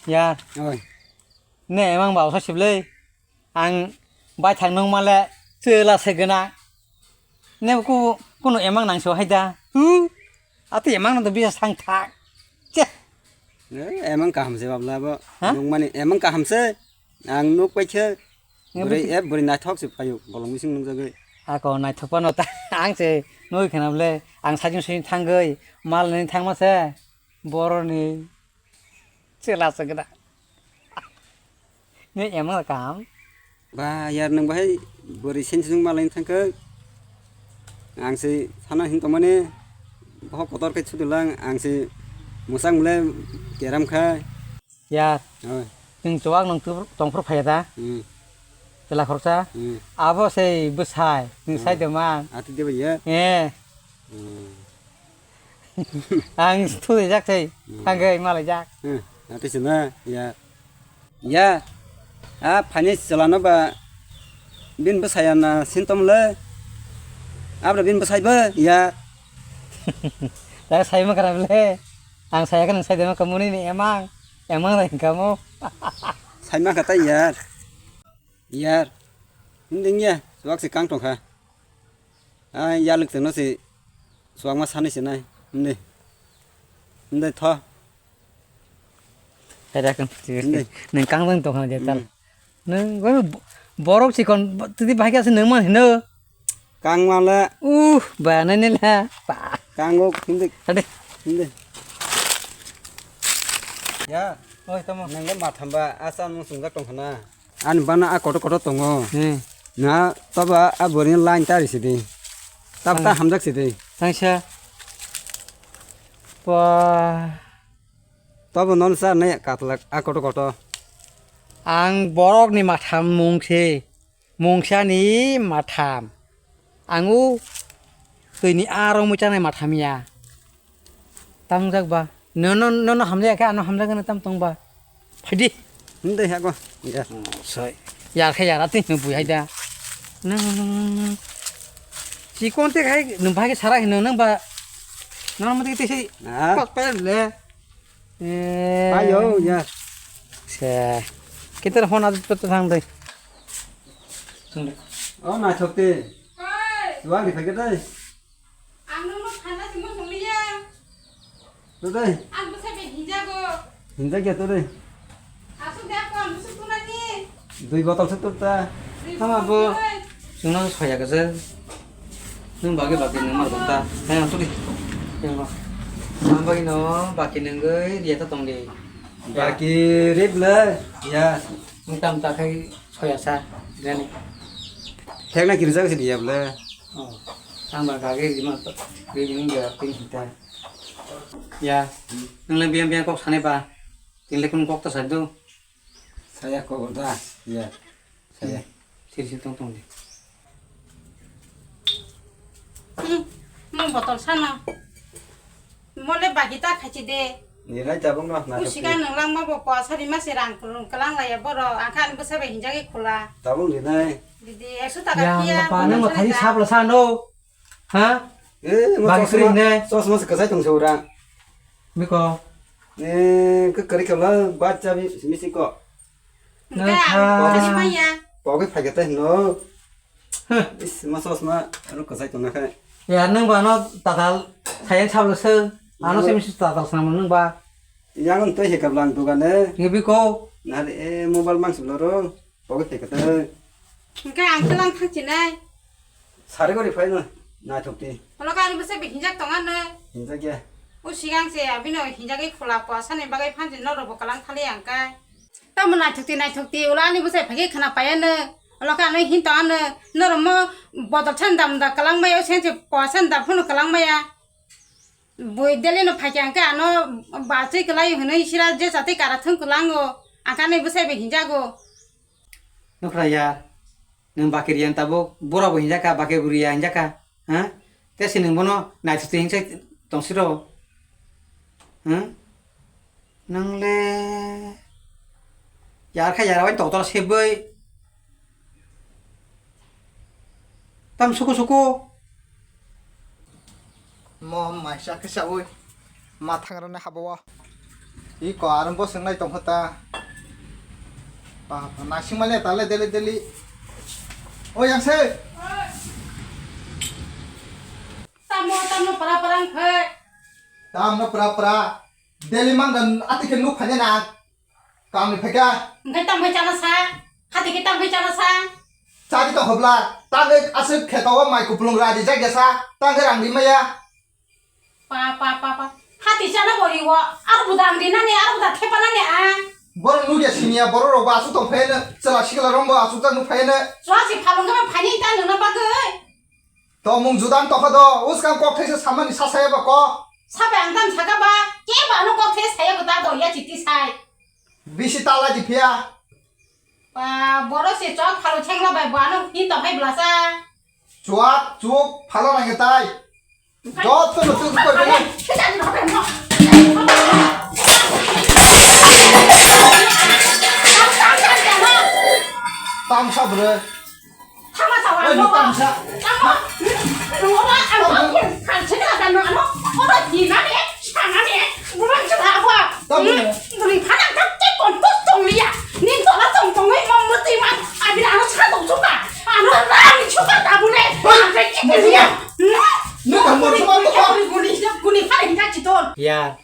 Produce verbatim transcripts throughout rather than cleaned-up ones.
Yar. Oi. Ne emang ba osa siblei. Ang bai thang nung male chela se gana. Ne ku kuno emang nang so haida. Hu. Ati emang no bisa sang thak. Che. Eh, emang kaham se babla bo. Ha? Nung mani emang kaham se. Ang nuk pai khe. Nge bwrwi, bwrwi. Eh, bwrwi naithok se phaio, bolong bising nungjagwi. Ako naithok phano ta, ang se nugwi khna bwle, ang sajing sujing thangwi, mal nini thangma se, boroni chwla se gana. Ne emang kaham. Ba, yar nwng bahai bwrwi sen sujung mal nini thangkhe. Ang se sana hin tongmani, bohok kotor khe sudu lang, ang se mwsang bwle keram khai. Yar. Oi. Nwng chuwak nwng tubur-, tongphuru phaiya da? Hmm. Chwla khoroksa? Hmm. Abo sei bwsai, nwng Hmm. sai de man. Ati de ba ya? Eh. Hmm. Ang thudijak sei, Hmm. thangwi malaijak. Hmm. Ati sina, ya. Ya. A phani chwlano ba bin bwsai ya na sintom le. Abra bin bwsai bo, ya. Da sai ma kara le. Ang saya kan saya dema kamu ni emang, emang dah kamu. Sai ma kata yar. Yar. Hinding ya, suak si kang tong kha. Ah, ya lek tengno si suak ma sani si nai. Hindi. Hindi tho. Kada kan. Hindi. Neng kang tong tong kha jetal. Hmm. Neng goi bo-, borok si kon tidi bahai ka si neng man hino. Kangmale. Uh, banai ni la. Pa. Kango hindi. Ade. Hindi. Ya. Oi, tamo. Nangga mathamba asa nung sungjak tong khana. Ani bana a koto koto tongo. Hmm. Na toba a boring line tari sidi. Tab ta Tang. Hamjak sidi. Tangsa. Pa. Toba non sa ne katlak a koto koto. Ang borok ni matham mung se. Mungsani matham. Angu twini aro mui chanai matham ya. Tamjak ba. Nono, nono hamjak khe ano hamjak gana tam tong ba. Phaidi. Hindi hago. Ya. Soi. Yar khe yara twi no bui haida. Nang, nang, nang, nang. Chikon te khai nung bhai sara hino nang ba. Nang mati te sei. Ah. Pak pa le. Eh. Ayo, ya. Se. Kita hon adat peta thang dai. Oh, na chokte. Hai. Wah, kita kita. Ang nungno phanna simo songlia. Tuh dai. Ang bwsai bai hinjago. Hinjak ya tuh dai. Asuk de ako ang bwsai tunani. Dui botol se tuh ta. Dui Tama botol bo. Soi. Chwngno soya kwchwng. Nwng bagwi bagwi nwng mar ta. Hai ang tuli. Yang ba. Ang bagwi no baki nwngwi riya ta tong di. Baki rip le. Ya. Nwng tam ta khai soya sa. Gani. Thek na kiri sa si dia ble. Oh. Ang ba gagi di ma to. Ri ni ga pin ta. Ya. Nwng le biang biang kok sane ba. Tin le kun kok ta sa do. Saya kok da. Ya. Saya. Sir sir tong tong di. Hmm, nung botol sana. Mole bagi ta khachi de. Ni lai tabung no na. Usika nung langma bo ko sari ma se rang kurung kelang la ya boro. Angkha ani bwsai bai hinjak e khula. Tabung di nai. Didi ekso taka Ya, kiya. Bapa, nang ma thari sap la sa no. Ha? Eh, mo Bagi chosma, free ne. Chosma se kasai tong se ura. Biko. Eh, ke kari kala bacha bi misi ko. Nang Nang kha. Kha. Kari maya. Pogi phai kata no. Huh. Is, ma chosma aro kasai tong na khai. Ya, nang ba no tatal sayang sap la se. Ano Ano se misi tatal sana nang ba. Yang to he kablang dugan e. Nge biko. Nari, eh, mobile mang siblo ro. Pogi phai kata. Hingke ang kelang thang chinai. Sari gori phai no, naithok di. Holo ka ani bwsai bai hinjak tong ano. Hinjak ya. O sigang se abino hinjak e khula po sani bagai phanji norok bo kalang thali ang kai. Tamo naithok di, naithok di, ulo ani bwsai phai khe khna pai ano. Holo ka ano hin tong ano. Norok mo bodol san dam da kalang maya, o sen se po san da phano kalang maya. Boi dele no phai khe ang khe ano bachoi kwlai hwnwi sira je chatwi kara thung kwlango. Ang khe ani bwsai bai hinjago. Nukra ya. Nwng bakir ya tabuk, bura bo hinjaka, bakir buri ya hinjaka, ha? Te se nwng bono naithuti hinsai tongsiro, ha? Nwng le yarkha yara wani toktor seboi. Tam suku suku. Mo maisa khe saui ma thangrani habo o. Iko arang bo swngnai tongkha ta. Pa, pa, naising manya tale deli deli. O yang se. Tamo, tamo, pra, pra, wngkhe. Tamo, pra, pra. Deli mang dan ati ke nuk phanya na. Kang ni pheka. Wngkhe tamo chana sa. Hati ke tamo chana sa. Chari to hobla. Tang asuk kheto mai kuplung ra di jagya sa. Tang rang di maya. Pa, pa, pa, pa. Hati chana bori wo. Aro budang di nani, aro budang thepa nani a. Boro nugya siniya, boro rok bo asuk tong phai na. Chwla sikla rong bo asuk jak nuk phai na. Chwla si phalung khe phai ni ta nuna bagwi. To mung judang tokha do. Uskang kok thaisa samani sa saya ba ko. Sabai ang tam saka ba. Ke ba no kok thai saya ko ta do ya chiti sai. Bisi tala di phiya. Pa, boro se chok phalo chengla bai bo ano hin tong phai blasa. Chuak, chuk, phala nang tai. Jot to no chuk koi bele. Tam sa bre. Thangma sa wa. Oi, tam sa. Thangma. Nungora ang kan sini ada no ano. Ora di nani, sana ni. Bulan sila apa? Tam. Buri phana kak ke kontos tong liya. Ni tola tong tong ei mom muti man. Abi ano sa tong suka. Ano rang suka tabune. Hoi. Ang ke kikir liya. Ni kamu semua tuh. Guni guni guni phana hinga chiton. Ya.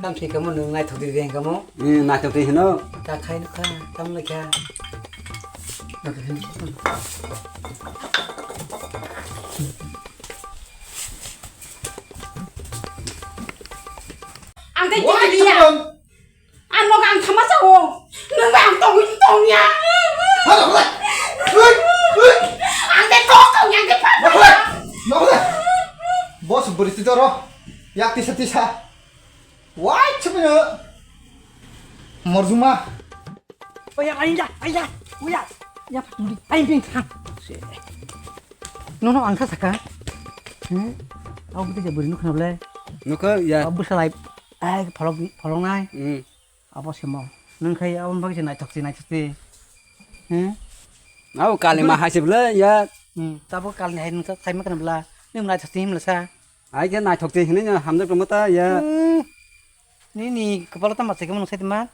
Tam thik kamu nung nai thok di deng kamu. Ni nai thok di hino. Ta khai nukha, tam lai kha. Ang tei Wah, kikir liya. Cuman. Ang no ang thama sao. Nung ba ang tong tong ya. Halo, halo. Hei, hei. Ang tei tong tong ya, ang tei pa. Halo, halo. Boss beri tito ro. Yak tisa tisa. Wai chumino. Morjuma. Oya, aida, aida. Oya. Ya, patuli. Ai bin thang. No, no, ang kha saka. Hmm? Aku bisa jadi beri nukna boleh. Nukha ya. Aku bisa live. Ai, follow, follow nai. Hmm. Abo simo. Nung khai aboni bagwi se naithok se, naithok se. Hmm? Abo kalima hai se bwle ya. Hmm. Tabo kalni hai nung sai ma kana bwla. Nung naithok se himla sa. Ai khe naithok se hinwi no hamjak tongma ta ya. Hmm. Nini kwpalo tamo se khe mung sai tma.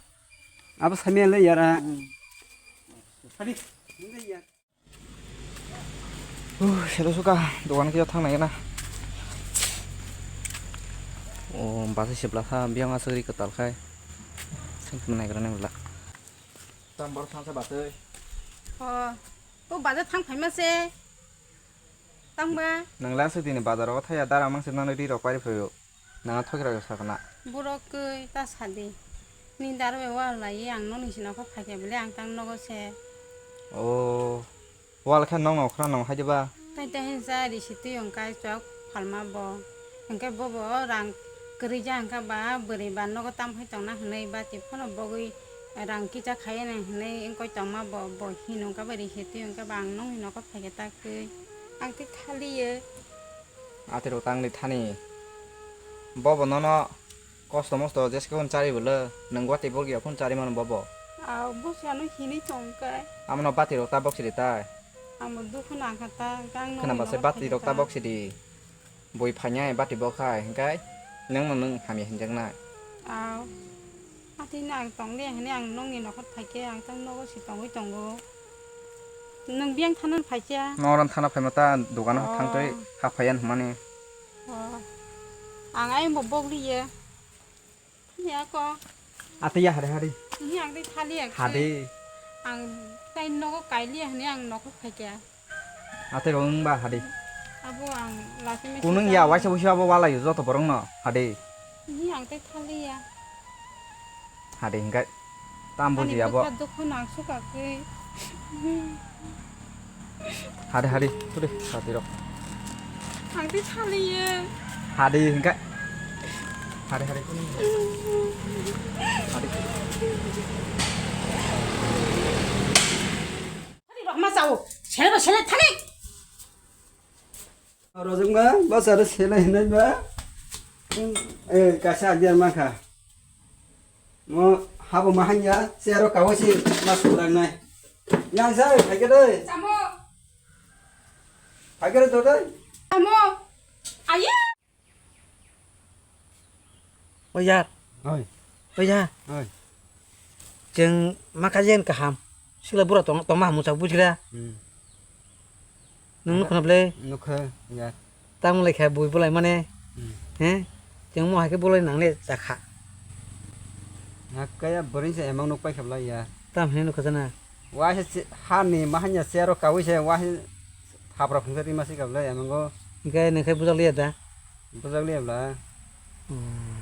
Abo samya le yara. Hmm. Sadi. Uh, selo suka dogan khe thang nai na. O basa sibla kha biyang aswk ri kwtal khai. Seng seng nai gra nai bwla. Tam bor thang sa batwi. O, o bazar thang phaima se. Tang ba? Nang la se dini bazar o thaya dara mang se nang ri rok pari phaio. Nang thok rok sakna. Borok kwi ta sadi. Ni daro bai wal lai ang nokni sina kok phaikhe bele ang tang nogo se. O. Wal khe nokno khna nang hai diba? Tai tai hinsa ri si twi hwnkhe chwk phalma bo. Hwnkhe bobo rang kwrwi ja hwnkhe ba bwrwi ba nogo tam hai tongna hwnwi bati phano bogwi rang kisa khaiya nang hwnwi wngkoi tongma bo, bo hin hwnkhe ba ri si twi hwnkhe ba ang nokni nokho phaikhe ta kwi. Ang tei thaliyo. Atirok tangli thani. Bobo nono kosto mosto jeske phun chari bwle, nwng watwi bokya phun chari mano bobo. Aw, bwswk ano hinwi tongkhe. Amono batirok ta boksidi tai. Amo dukhu nangkha ta, tang nokni khwnamba se nokhorok batirok ta phaikha. Boksidi. Bui phainai bati bokhai, hwnkhe nwngno nwng hamya hinjaknai. Aw. Atwino ang tongliya hwnwi ang nokni nokhor phaikhe ang tang nogo se tongwi tongo. Nwng biyang thana phaikha? Noran thana phaima ta dogano Oh. thangtwi haphaiya hwnmani. Oh. Ang ayangbo bokliya. Thaliya ko. Atwi ya hade hade. Ihi ang tei thaliya. Hade. Ang tei nogo kailiya hwnwi ang nokhor phaikha. Atwi rong ba hade. Abo ang lasi mesi Kunung ya tamo. Waisa waisa abo walayo joto borok no hade. Ni ang tei thaliya. Hade hingkai tam Ani buji abo. Bwkha dukhu nang suka khe. Hade hade tude sati rok. Ang tei thaliya. Hade hingkai. Hade hade. Hade. Thani rok ma sao. Sele ba sele thani. Rojak ma basa re sele hinai ba. Eh, kasa agiar ma kha. Mo habo ma hanya, se aro kawo si ma sulang nai. Yang sa, hai ke doi. Samo. Hai ke doi doi. Samo. Aye. O yar, Oi, o ya, oi. Chwng ma kajen kaham. Sila bura tong tongma hamu chak bujira. Hmm. Nung nukho na ble? Nukho, ya. Tamo lai kha bui bolai mane. Hmm. He? Chwng mo hai khe bolai nang le chakha. Hakaya boring se emang nuk pai khabla ya. Tam he nukho sana. Wa se si- ha ni ma hanya se aro kawi se wa se hapra phungsa ri ma si khabla ya mango. Hingke nung khe bujak liya da? Bujak liya bla. Hmm.